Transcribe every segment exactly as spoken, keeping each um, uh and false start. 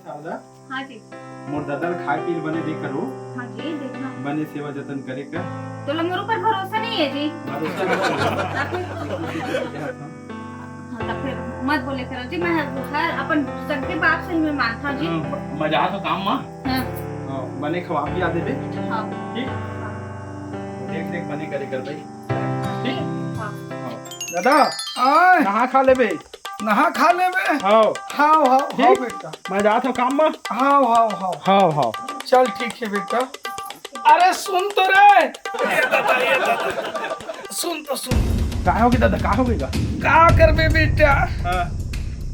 शारदा, हाँ जी। मोर दादा ल खाए पीए ल बने दे करो। हाँ जी, देखना। बने सेवा जतन करे कर। तोला मोर ऊपर भरोसा नहीं है जी। भरोसा नहीं है। हाँ, तो फिर मत बोले करो जी, मैं हर अपन सबके बाप से ही मैं मानता हूँ जी। हाँ, मजा तो काम माँ। हाँ। हाँ, बने खवा पिया देबे। हाँ। ठीक? हाँ। देख देख बने करे कर भाई। ठीक? हाँ। हाँ। दादा, आय। नहा खा लेबे। नहा खा लेबे। हाँ। हाँ, हाँ, हाँ ठीक? बेटा। मैं जात हूँ काम में। हाँ, हाँ, हाँ। हाँ, हाँ। चल ठीक है बेटा। अरे सुन तो रे। ये दादा, ये दादा। सुन तो सुन। का हो गया दादा, का हो गया? का करबे बेटा? हाँ।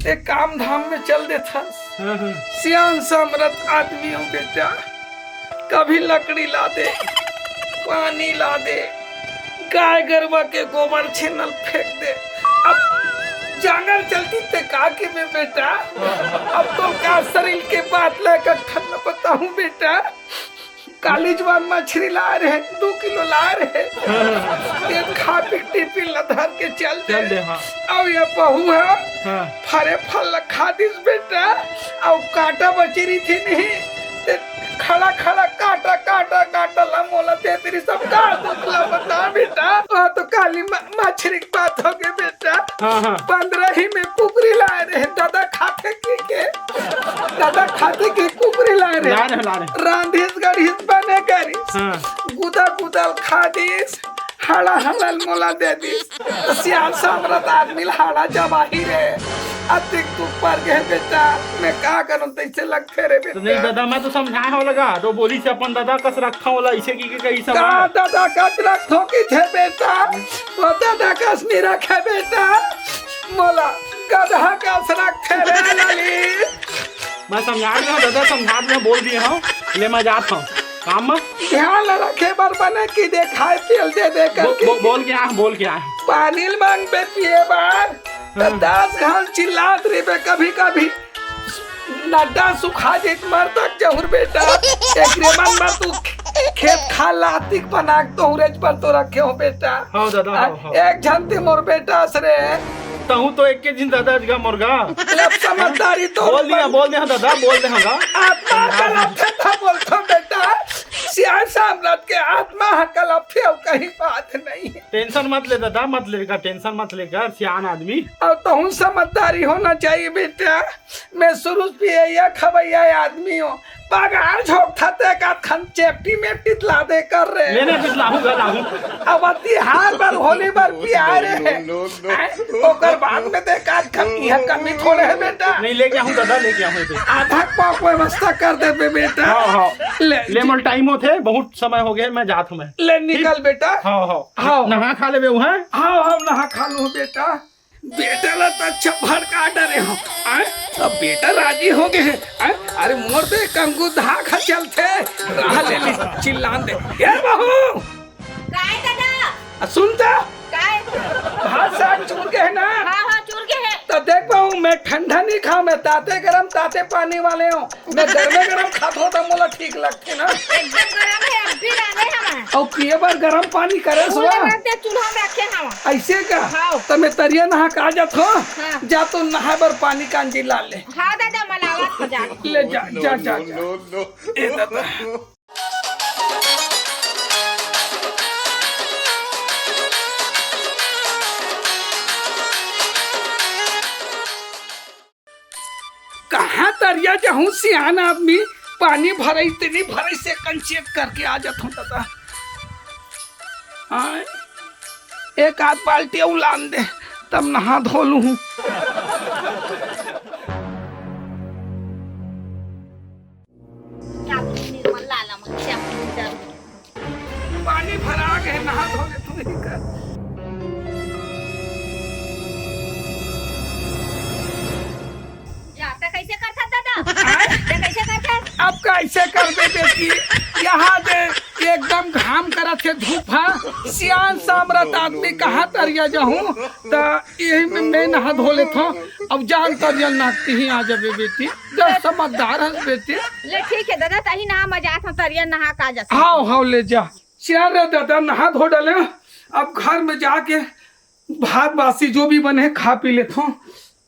ते काम धाम में चल देथस। हाँ, हाँ। सियान सामरथ आदमी हो बेटा, कभी लकड़ी ला दे, पानी ला दे, गाय गरवा के गोबर छेनल फेंक दे। अब जांगर चलती ते का के में बेटा, अब तो का शरीर के बात लेकर ठंड बताऊं बेटा। काली जवान मछरी लाए रहे, दो किलो लाए रहे। ये खा पी टिफिन ला धर के चल दे। चल दे, हाँ। अब ये बहू है, हाँ। फरे फल ला खा दिस बेटा, अब कांटा बची रही थी नहीं, ते खड़ा खड़ा कांटा, कांटा, कांटा ला मोला दे तेरी सब का दुख ला बता बेटा। वहाँ तो काली म-, मछरी की बात हो गई बेटा। हाँ, हाँ। पंद्रह ही में कुकरी लाए रहे, दादा खाते की के, दादा खाते की कुकरी लाए रहे। ला रहे, ला रहे। रांधिस गढ़िस बने करिस। हाँ। गुदा गुदल खा दिस, हड़ा हड़ल मोला दे दिस। तो सियान सामरथ आदमी ला हड़ा जवाही रे। अतिक तू पर गए बेटा, मैं का करूं तैसे लगथे रे बेटा। तो नहीं दादा, मैं तो समझाए हो लगा, तो बोली से अपन दादा कस रखा होला, इसे की, की कही सब का है। दादा कस रखो की थे बेटा, वो दादा कस नहीं रखे बेटा, मोला गधा कस रखथे रे ललित। मैं समझा रहा हूँ दादा, समझा रहा हूँ, बोल दिए हूँ, ले मैं जात हूँ काम में। ध्यान रखे बर बने की दे खाए पियल दे दे बो, करके। बो, बोल के आ, बोल के आ। पानी ल मांगबे पिए बर, त हाँ। दस घाल चिल्लात रहिबे कभी कभी। नड्डा सुखा जइत मर तक जहुर बेटा। एकरे मन बर तू खेत खार ला अतिक बना के तोहरेच बर तो रखे हो बेटा। हाँ दादा, आ, हाँ, हाँ। एक झन ते मोर बेटा अस रे। तहूँ तो एक के दिन दादा अजगा मोरगा। लब समझदारी तो बोल दिया, बोल दिया दादा, बोल दिया गा। आत्मा कलपथे था बोलथो बेटा। सियान सामरथ के आत्मा ह कलपथे, अउ कहीं बात नहीं। टेंशन मत ले दादा, मत लेकर, टेंशन मत लेकर, सियान आदमी। अउ तहूँ समझदारी होना चाहिए बेटा। मैं शुरू से पिए या खवैया आदमी हूँ। पगार झोंकथा ते का खन चेपटी मेपटी ला दे कर रे। लेने भी लाहूंगा, लाहूं। अब तिहार बर, होली बर पिया रे। No, no, no, no। हैं? ओकर बाद में ते का खन, यह कमी थोड़े है बेटा। नहीं, लेके आऊं दादा, लेके आऊं इसे। आधा पाव व्यवस्था कर देबे बेटा। हाँ, हाँ। ले, ले, मोर टाइम होथे, बहुत समय हो गया, मैं जात हूँ मैं। ले निकल ठीक? बेटा। हाँ, हाँ। हाँ। नहा खा लेबे, हैं? हाँ, हाँ, नहा खा लूँ बेटा। बेटा ला त अच्छा भड़का डरे हो, आय? अब बेटा राजी हो गए हैं, आय? अरे मोर तो एक अंगू धाक ह चलथे, राह ले ली, चिल्लान दे, "ए बहू!" काय दादा? आ, सुन त। काय? भात साग चूर के है ना? हाँ, हाँ, चूर के है। त देख बहू, मैं ठंडा नहीं खाऊं, मैं ताते गरम, ताते पानी वाले हूँ। मैं गरमे गरम खात हो त मोला ठीक लगथे ना। एकदम गरम है, अब भी लाने हवा। अउ पिए बर गरम पानी करे सुआ। रख दे, चूल्हा में रखे हवा। ऐसे का? हाँ। त मैं तरिया नहा का आ जात हो। हाँ। जा तो नहा बर पानी कांजी ला ले। हाँ दादा, मलावा तो जा। ले जा, जा, जा, जा। ए दादा। कहाँ तरिया जाहूँ सियान आदमी, पानी भरई ते नहीं भरई से कन चेक करके आ जात हूँ दादा। हाँ, एक आध बाल्टी अउ लान दे, तब नहा धो लूँ। पानी भरा के नहा धो ले तू ही कर। जा, त कैसे करथा दादा? आय? त कैसे करथा? अब कैसे करबे बेटी? यहाँ दे एकदम घाम करत हे धूप हा। सियान सामरथ आदमी कहाँ तरिया जाहूँ? त यही में मैं नहा धो लेत हूँ। अब जान तरिया नाकती ही आ जाबे बेटी। जब समझदार हस बेटी। ले ठीक है दादा, तही नहा मजा आता तरिया नहा का जाता। हाव, हाव, ले जा। चल रे दादा, नहा धो डाले, अब घर में जाके भात बासी जो भी बने खा पी लेथों।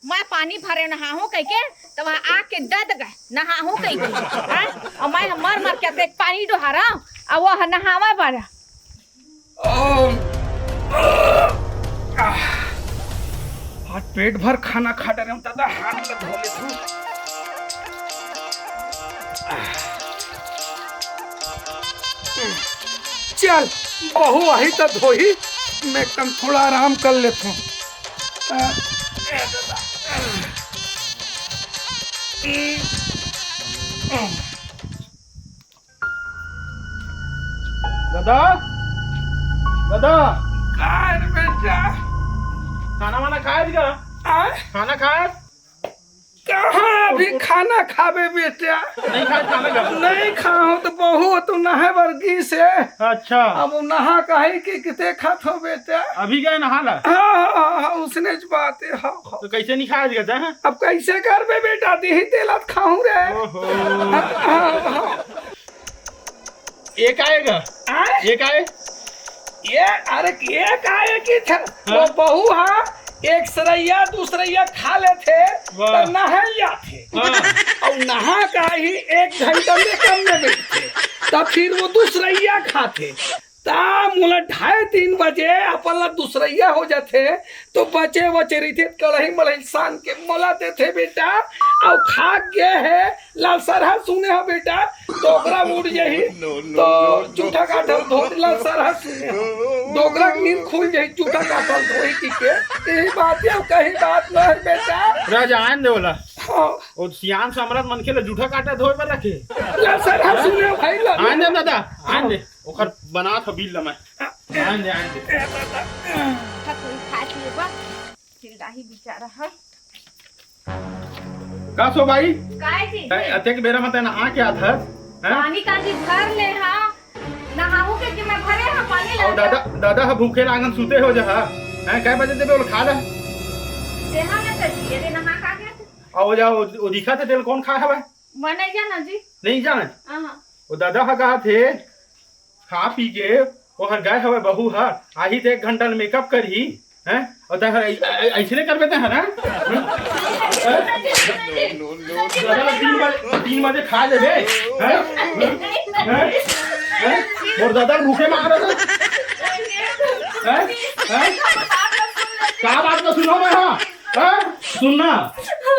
मैं पानी भरे नहाहूं कहिके, त वह आके दद गए नहाहूं कहिके, हैं? अउ मैं मर मर के अतेक पानी डोहारंव, अउ वह नहावा बर। ओम। आज पेट भर खाना खा डरेंव, दादा, हाथ ला धो लेथंव। चल, बहू आही त धोही, मैं कन थोड़ा आराम कर लेथंव। दादा, दादा। काय रे बेटा? खाना वाना खाए का? आय? खाना खाए? कहाँ अभी खाना खाबे बेटा? नहीं खाए खाना का? नहीं खाहूं त बहू तो नहाए बर गिस हे। अच्छा। अब नहा काहे के किते खात हो बेटा? अभी गए नहा ला? हाँ, हाँ, हाँ, उसने ज बात हे, हाँ, हाँ। तो कैसे नहीं खाए का, हैं? अब कैसे करबे बेटा? देही तेला त खाहूं रे। ओहो। हाँ, हाँ, हाँ। एक आएगा। आय? एक आए? ये, अरे, ये का है कि थे, हाँ? वो बहू हा एक सरैया दूसरैया खा लेथे, वाह। त नहा जाथे। हाँ। अउ नहा का ही एक घंटा में कम में बैठथे, तब फिर वो दूसरैया खाथे। त मोला ढाई तीन बजे अपन ला दूसरैया हो जाथे, तो बचे बचे रहिथे, कढ़ाई मढ़ाई सान के मोला देथे बेटा, अउ खा गे हे, लाल सरहा सुने हो बेटा, डोकरा उड़ जाही, तो जूठा काठा ल धो, लाल सरहा सुने हो, डोकरा के नींद खुल जाही, जूठा काठा ल धोही की के, यही बात हे, कहीं बात न हे बेटा। राजा, आन दे ओला। हाँ। ओ सियान समरथ मनखे ल जूठा काठा धोए बर रखे। लाल सरहा सुने हो भाई, लाल। आन दे दादा, आन दे। ओखर बनात ह बिल ल मैं। आन दे, आन दे। अच्छा, कोई खा के बा, चिल्लाही बेचारा ह। का सो भाई? काय जी? तै अतेक बेरा म तै नहा के आथस, हैं? पानी का जी भर ले हा। नहाहूं के, कि मैं भरे हा पानी अउ ला दादा, के। दादा ह भूखे लागन सुते हो जहा। हैं, कै बजे देबे ओला खा ला? देहा ना त जी, ये दे नहा का के। अउ जा, ओ, ओ दिखा थे तेल कौन खा हवय? मैं नहीं जाना जी। नहीं जाना? हाँ, हाँ। ओ दादा ह कहा थे, खा पी के ओहर गए हवय बहू ह, आही त एक घंटा ल मेकअप करही, हैं? अउ तैं हर अइ-, अइ-, अइसने करबे तैं हर, हैं? हैं? दादा ल तीन बजे, तीन बजे खा लेबे, हैं? हैं? हैं? मोर दादा ल भूखे मार रहा। हैं? हैं? का बात ल सुनहूं मैं, हाँ? हैं? सुनना,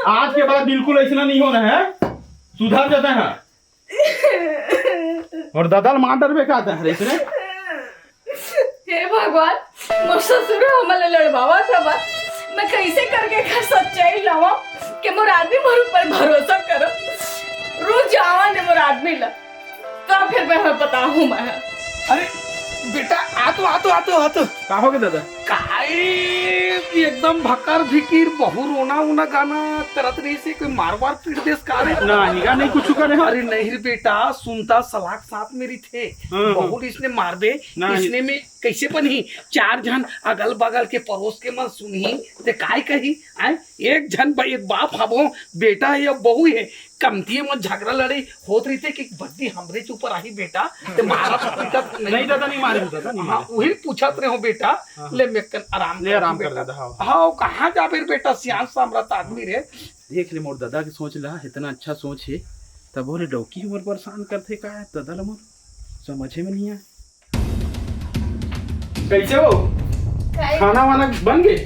आज के बाद बिल्कुल अइसना नहीं होना है, सुधर जाता है। अउ दादा ल मार डरबे का तैं हर अइसने? हे भगवान, मोर ससुर ह हमन ल लड़वावत हवय। मैं कइसे करके एकर सच्चाई लावंव के मोर आदमी मोर ऊपर भरोसा करय। रुक जा, आवन दे मोर आदमी ल, त फिर मैं ह बताहूं मैं ह। अरे बेटा, आ तो, आ तो, आ तो, आ तो। का होगे दादा? काय एकदम भकर भिकिर, बहू रोना वोना गाना करत रहिस हे, कोई मार वार पीट देस का रे? नहीं गा, नहीं कुछ करे हम। अरे नहीं रे बेटा, सुनता सलाह के साथ में रहिथे। हाँ, हाँ। बहू ल इसने मारबे, नहीं। इसने में कैसे बनही? चार झन अगल बगल के परोस के मन सुनही, ते काय कही? आय, एक झन ब-, एक बाप हबो, बेटा हे या बहू हे, कमती म झगरा लड़ाई होत रहिथे कि बद्दी हमरे च ऊपर आही बेटा, ते मारत पीटत नहीं। नहीं दादा, नहीं मारे दादा, नहीं हाँ, मारे। उही पूछत रहे हो बेटा, हाँ, हाँ। ले मैं कन आराम ले, कर आराम बेटा। कर दादा, हाँ। हाँ, कहाँ जाबे रे बेटा, सियान सामरथ आदमी रे। देख ले मोर दादा के सोच ला, इतना अच्छा सोच हे, तब ओरे डौकी हमर परेशान करथे का, दादा ला मोर समझे में नहीं आए। कैसे हो? काय? खाना वाना बन गए?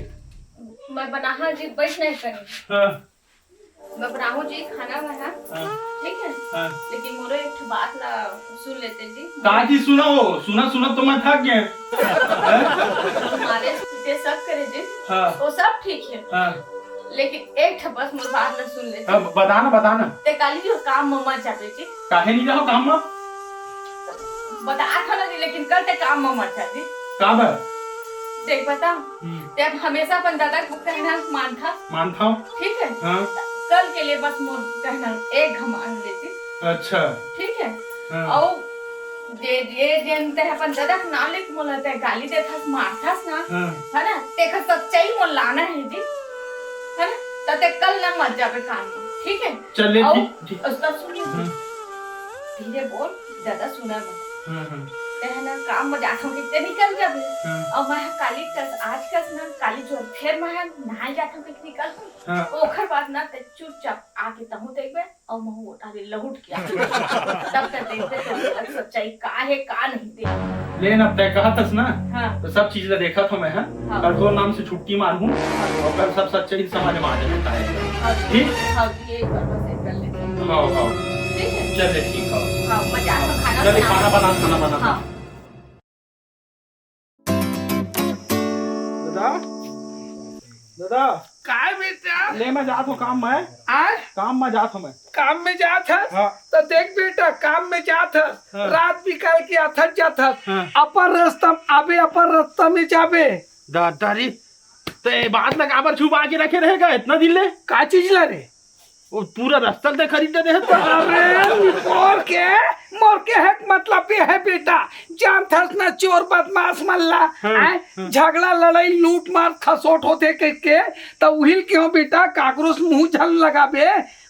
मैं बनाहा जी, बैठ नहीं करी। हाँ। मैं बनाहूँ जी खाना वाना, हाँ। ठीक है? हाँ। लेकिन मोरो एक ठो बात ला सुन लेते जी। का जी सुना हो? सुना सुना तो मैं थक गया। तुम्हारे पे शक करे जी, हाँ। वो सब ठीक है। हाँ। लेकिन एक ठो बस मोर बात ला सुन लेते। अब बताना, बताना। ते काली जो काम में मत जाबे जी। काहे नहीं जाओ काम में? बता था ना जी, लेकिन कल ते काम में मत जाबे। का बा? देख बता, हम्म। ते अब हमेशा अपन दादा के कहना मानथा। मानथा। ठीक है? हाँ। कल के लिए बस मोर कहना एक घमान लेती। अच्छा। ठीक है? हाँ। और जे, जे, जेन ते अपन दादा के नाम लेके मोला ते गाली देथस, मारथस ना, हाँ। है ना? तेखर सच्चाई मोला लाना है जी, है ना? त ते कल ना मत जाबे काम में, ठीक है? चल ले, और ठीक, ठीक। उसका सुनियो। हाँ। धीरे बोल, ज्यादा सुना मत। हाँ, हाँ। तैं ह ना काम म जाथंव कहिके निकल जाबे। हाँ। अउ मैं ह काली कस, आज कस ना काली जोर फेर मैं ह नहाए जाथंव कहिके निकल हूँ। हाँ। ओखर बाद ना तैं चुपचाप आके तहूँ देखबे अउ महूँ ओटा ले लहुट के आबे। तब तक देखबे तो अलग सच्चाई का हे का नहीं दे। लेकिन अब तैं कहत हस ना, हाँ। तो सब चीज ला देखत हूँ मैं, हाँ। हाँ। कल तोर नाम से छुट्टी मार हूँ हाँ। अउ कल सब सच्चाई समझ में आ जाए का हे। हाँ। ठीक? हाँ, ये एक बार बस एक कर लेते हैं। हाँ, हाँ। ठीक है? चल, ठीक हो। हाँ, मैं जा रहा हूँ, खाना चल, बनाऊँ। खाना बना, खाना बना। हाँ। दादा, दादा। काय बेटा? ले, मैं जात हूँ काम में। आय? काम में जात हूँ मैं। काम में जात हस? हाँ। तो देख बेटा, काम में जात हस, हाँ। रात बिकाल के आथस जाथस। हाँ। अपन रस्ता में आबे, अपन रस्ता में जाबे। दादा रे, तैं बात ला काबर छुपा के रखे रहेगा इतना दिन ले? का चीज ला रे? वो पूरा रस्ता तैं खरीद दे दे। अरे, मोर के, मोर के हक मतलब ये है बेटा, जानथस ना चोर बदमाश मन ला, हाँ, आय, हाँ। झगड़ा लड़ाई लूट मार खसोट होथे कहिके, त उहिल के हो बेटा, काकरो से मुंह झन लगाबे,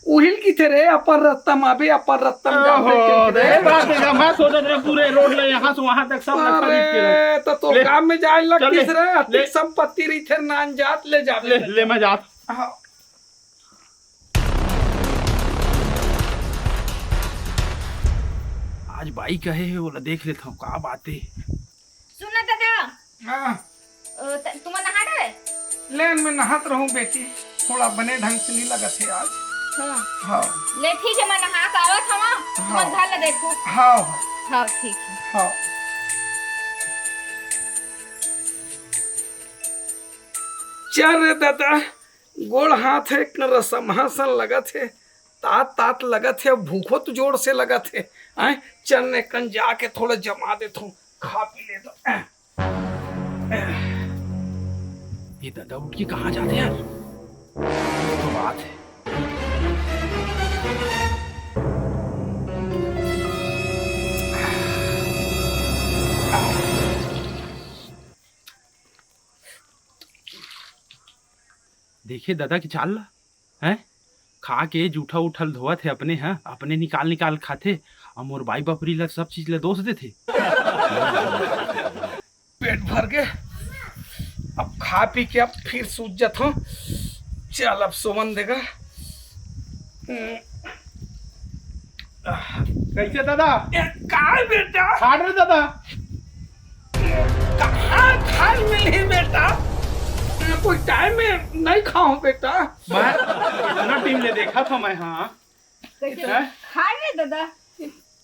उहिल किथे रे, अपन रस्ता में आबे, अपन रस्ता में जाबे ओहो, कहिके रे। रे, बात है, मैं सोचत रहे पूरे रोड ले यहाँ से वहाँ तक सब खरीद के रहे। अरे, तो, तो ले, काम में जाए लग चल ले, किस रे, अतिक ले। संपत्ति रहिथे, नान जात ले जाबे ले, बेटा। ले मैं जात। हाँ। आज बाई कहे हे, ओला देख लेथंव, का बात हे। सुन ना दादा। हाँ। अ, त-, तुमन नहा डरे? ले, मैं नहात रहूं बेटी, थोड़ा बने ढंग से नहीं लगत हे आज। हाँ। हाँ। ले ठीक हे, मैं नहा के आवत हवं, हाँ। तुमन घर ला देखो। हाँ, हाँ। हाँ, ठीक हे। हाँ। चल रे दादा, गोड़ हाथ हे, एक रसमहा सन लगत हे, तात तात लगत हे, भूखो तो जोर से लगत हे। आय, चल ने कन जाके थोड़ा जमा देथंव, खा पी लेथंव। ये दादा उठ के कहाँ जाथे यार? ये तो बात हे। देखे दादा के चाल ला, हैं? खा के जूठा उठल धोवत हे अपने, हैं? अपने निकाल निकाल खाथे, अउ मोर बाई बापरी ला सब चीज ला दोष देथे। पेट भर गे, अब खा पी के अब फिर सूत जाथंव। चल अब सोवन देगा। हम्म। कइसे दादा? ए, काय बेटा? खाट रे दादा। कहाँ खाए मिलही बेटा? कोई टाइम में नहीं खाऊं बेटा। मैं इतना टीम ले देखा था मैं, हाँ। कइसे? हैं? खाए रे दादा।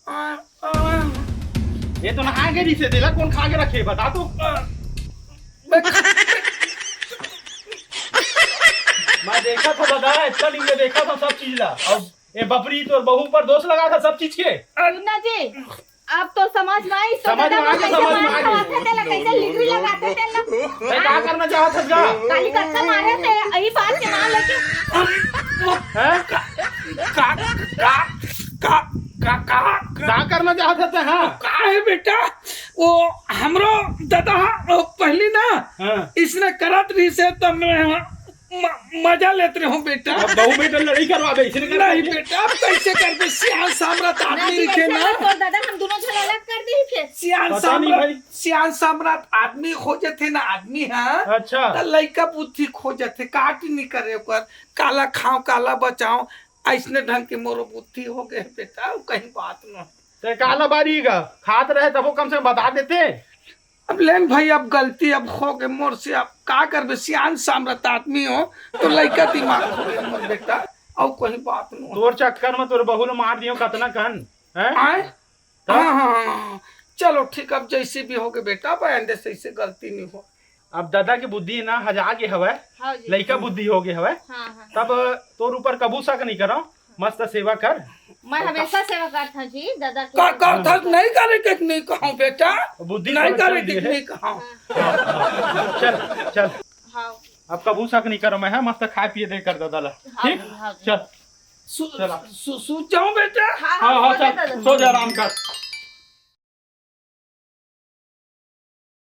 आ, आ। ये तो नहा के रहिसे, तेला कोन खा के रखे, बता तो। मैं खा- मैं देखा था दादा, इतना टीम ले देखा था सब चीज ला। अब ये बपरी तोर बहू पर दोष लगा था सब चीज के। सुनना जी, अब तो समझ में आइस, तो समझ में आ गया, समझ में आ गया। तेला कैसे लिगरी लगाथे तेला। मैं क्या करना चाहत हस गा? काली कत्ता मारे थे, यही बात के नाम लेके। हैं? का, का, का, का, का, का, का करना चाहत हस, हाँ? का हे बेटा, वो हमरो दादा, वो पहली ना, हाँ। इसने करत रहिसे, तब मैं म-, मजा लेत रहूं बेटा। अब बहू बेटा लड़ाई करवाबे, इसने कर नहीं बेटा, अब कैसे करबे? सियान सामरत आदमी नहीं, रखे कैसे ना। कर दो दादा, हम दोनों झन अलग कर दे फिर। सियान पता नहीं सामरत, भाई। सियान सामरत आदमी खोजथे ना आदमी, हाँ। अच्छा। त लइका बुद्धि खोजथे, काट नहीं करे ओकर, काला खाओ, काला बचाओ, अइसने ढंग के मोरो बुद्धि हो गए बेटा, कहीं बात न। ते काला बारी गा, खात रहे तबो कम से कम बता देते। अब लेन भाई, अब गलती अब हो गए मोर से, अब का करबे, सियान सामरत आदमी हो, तो लइका दिमाग हो गए मोर बेटा, अउ कोई बात नहीं। तोर चक्कर में तोर बहू ल मार दियो कतना कन, हैं? आय? तब? हाँ, हाँ, हाँ, हाँ। चलो ठीक, अब जैसे भी हो गए बेटा, अब आइंदे से ऐसे गलती नहीं हो। अब दादा के बुद्धि ना हजा गे हवय, हाँ जी। लइका बुद्धि हो गे हवय, हाँ, हाँ। तब तोर ऊपर कभू शक नहीं करो, मस्त सेवा कर। मैं हमेशा सेवा करत हूँ जी, दादा के। का करत हस? नहीं करे के नहीं कहूँ बेटा, बुद्धि नहीं करे के नहीं कहूँ। हाँ। चल, चल। हाँ। अब कभू शक नहीं करो मैं, हाँ, मस्त खाए पिए दे कर दादा ला। हाँ ठीक? जी, हाँ जी। चल। सु-, चला। सु-, सु-, सो जाऊं बेटा? हाँ, हाँ, हाँ, हाँ, सो जा चल, दादा। सो जा, आराम कर।